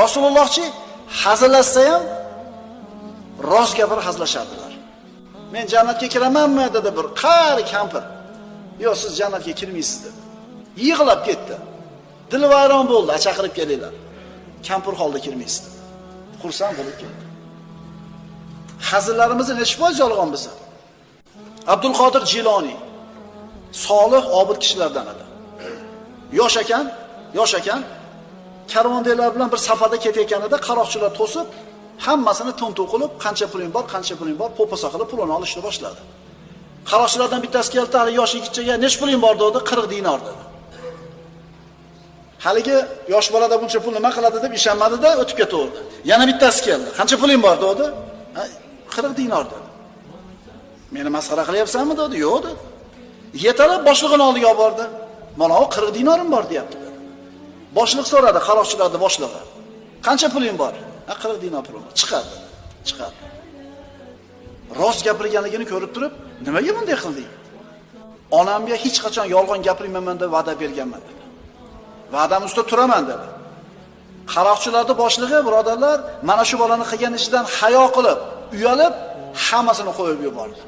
Rasulullohchi hazillashsa ham rost gapirib hazillashardilar. Men jannatga kiramanmi dedi bir qari kampir. Yo'q, siz jannatga kirmaysiz dedi. Yig'lab ketdi. Dili vayron bo'ldi, chaqirib kelinglar. Kampir holda kirmaysiz dedi. Xursand bo'lib ketdi. Hazillarimizni necha foiz yolg'on bizni? Abdul Qodir Jiloniy solih, obid kishilardan edi. Yosh ekan, yosh ekan, karvondagilar bilan bir safarda ketayotganida qaroqchilar to'sib, hammasini tintuv qilib, qancha puling bor, qancha puling bor, po'pisa qilib pulini olishni boshladi. Qaroqchilardan bittasi keldi, hali yosh yigitchaga necha puling bor dedi, 40 dinor dedi. Haligi yosh bolada buncha pul nima qiladi deb ishonmadi-da, o'tib ketaverdi. Yana bittasi keldi. Qancha puling bor dedi? 40 dinor dedi. Meni masxara qilyapsanmi dedi? Yo'q dedi. Yetalab boshlig'ini oldiga olib bordi. Mana u 40 dinorim bor deyapti dedi. Boshliq so'radi, qaroqchilarning boshlig'i. Qancha puling bor? Ha, 40 dinor pulim bor. Chiqar dedi. Chiqar. Rost gapirganligini ko'rib turib, nimaga bunday qilding? Onamga hech qachon yolg'on gapirmayman deb va'da berganman dedi. Va'dam ustida turaman dedi. Qaroqchilarning boshlig'i, birodarlar, mana shu bolani qilgan ishidan hayo qilib, uyalib, hammasini qo'yib yubordi.